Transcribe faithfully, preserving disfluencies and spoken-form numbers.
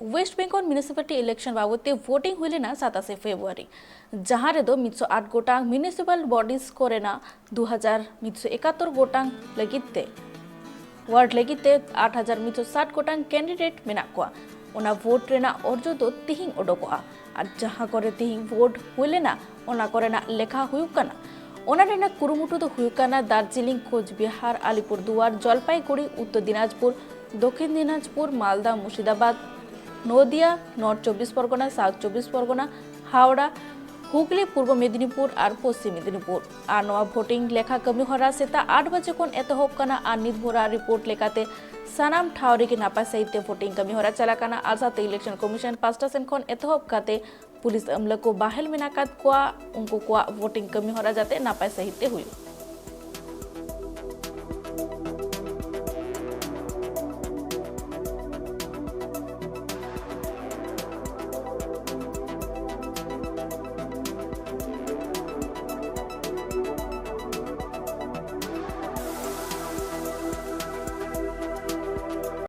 West Bengal municipality election ᱵᱟᱵᱚᱫ ᱛᱮ ᱵᱷᱳᱴᱤᱝ ᱦᱩᱭ ᱞᱮᱱᱟ ᱥᱟᱛᱟᱥᱮ ᱯᱷᱮᱵᱽᱨᱩᱣᱟᱨᱤ, ᱡᱟᱦᱟᱸ ᱨᱮᱫᱚ ᱢᱤᱫᱥᱚ ᱟᱴ ᱜᱚᱴᱟᱝ ᱢᱤᱭᱩᱱᱤᱥᱤᱯᱟᱞ ᱵᱚᱰᱤᱡᱽ ᱠᱚᱨᱮᱱᱟᱜ ᱫᱩ ᱦᱟᱡᱟᱨ ᱢᱤᱫᱥᱚ ᱮᱠᱟᱛᱛᱳᱨ ᱜᱚᱴᱟᱝ ᱞᱟᱹᱜᱤᱫ ᱛᱮ ᱣᱟᱨᱰ ᱞᱟᱹᱜᱤᱫ ᱛᱮ ᱟᱴ ᱦᱟᱡᱟᱨ ᱢᱤᱫᱥᱚ ᱥᱟᱴ ᱜᱚᱴᱟᱝ ᱠᱮᱱᱰᱤᱰᱮᱴ ᱢᱮᱱᱟᱜ ᱠᱚᱣᱟ᱾ ᱚᱱᱟ ᱵᱷᱳᱴ ᱨᱮᱱᱟᱜ ᱚᱨᱡᱚ ᱫᱚ ᱛᱤᱦᱤᱧ ᱚᱰᱚᱠᱚᱜᱼᱟ᱾ ᱟᱨ ᱡᱟᱦᱟᱸ ᱠᱚᱨᱮ ᱛᱤᱦᱤᱧ ᱵᱷᱳᱴ ᱦᱩᱭ ᱞᱮᱱᱟ, ᱚᱱᱟ ᱠᱚᱨᱮᱱᱟᱜ ᱞᱮᱠᱷᱟ ᱦᱩᱭᱩᱜ ᱠᱟᱱᱟ᱾ ᱚᱱᱟ ᱨᱮᱱᱟᱜ ᱠᱩᱨᱩᱢᱩᱴᱩ ᱫᱚ ᱦᱩᱭᱩᱜ ᱠᱟᱱᱟ ᱫᱟᱨᱡᱤᱞᱤᱝ, ᱠᱳᱪᱵᱤᱦᱟᱨ, ᱟᱞᱤᱯᱩᱨᱫᱩᱣᱟᱨ, ᱡᱚᱞᱯᱟᱭᱜᱩᱲᱤ, ᱩᱛᱛᱚᱨ ᱫᱤᱱᱟᱡᱽᱯᱩᱨ, ᱫᱚᱠᱠᱷᱤᱱ ᱫᱤᱱᱟᱡᱽᱯᱩᱨ, ᱢᱟᱞᱫᱟ, ᱢᱩᱨᱥᱤᱫᱟᱵᱟᱫᱽ, ᱱᱚᱫᱤᱭᱟ, ᱱᱚᱨᱛᱷ ᱪᱚᱵᱵᱤᱥ ᱯᱚᱨᱜᱚᱱᱟ, ᱥᱟᱣᱩᱛᱷ ᱪᱚᱵᱵᱤᱥ ᱯᱚᱨᱜᱚᱱᱟ, ᱦᱟᱣᱲᱟ, ᱦᱩᱜᱽᱞᱤ, ᱯᱩᱨᱵᱚ ᱢᱮᱫᱤᱱᱤᱯᱩᱨ ᱟᱨ ᱯᱚᱥᱪᱤᱢ ᱢᱮᱫᱤᱱᱤᱯᱩᱨ᱾ ᱟᱨ ᱱᱚᱣᱟ ᱵᱷᱳᱴᱤᱝ ᱞᱮᱠᱷᱟ ᱠᱟᱹᱢᱤ ᱦᱚᱨᱟ ᱥᱮᱛᱟᱜ ᱟᱴ ᱵᱟᱡᱮ ᱠᱷᱚᱱ ᱮᱛᱚᱦᱚᱵ ᱠᱟᱱᱟ ᱟᱨ ᱱᱤᱛ ᱵᱷᱳᱨᱟᱜ ᱨᱤᱯᱳᱨᱴ ᱞᱮᱠᱟᱛᱮ ᱥᱟᱱᱟᱢ ᱴᱷᱟᱶ ᱨᱮᱜᱮ ᱱᱟᱯᱟᱭ ᱥᱟᱹᱦᱤᱡ ᱛᱮ ᱵᱷᱳᱴᱤᱝ ᱠᱟᱹᱢᱤ ᱦᱚᱨᱟ ᱪᱟᱞᱟᱜ ᱠᱟᱱᱟ᱾ ᱟᱨ ᱥᱟᱶᱛᱮ ᱤᱞᱮᱠᱥᱚᱱ ᱠᱚᱢᱤᱥᱚᱱ ᱯᱟᱥᱴᱟ ᱥᱮᱱ ᱠᱷᱚᱱ ᱮᱛᱚᱦᱚᱵ ᱠᱟᱛᱮ ᱯᱩᱞᱤᱥ ᱟᱢᱞᱟ ᱠᱚ ᱵᱟᱦᱮᱞ ᱢᱮᱱᱟᱜ ᱟᱠᱟᱫ ᱠᱚᱣᱟ, ᱩᱱᱠᱩ ᱠᱚᱣᱟᱜ ᱵᱷᱳᱴᱤᱝ ᱠᱟᱹᱢᱤ ᱦᱚᱨᱟ ᱡᱟᱛᱮ ᱱᱟᱯᱟᱭ ᱥᱟᱹᱦᱤᱡ ᱛᱮ ᱦᱩᱭᱩᱜ᱾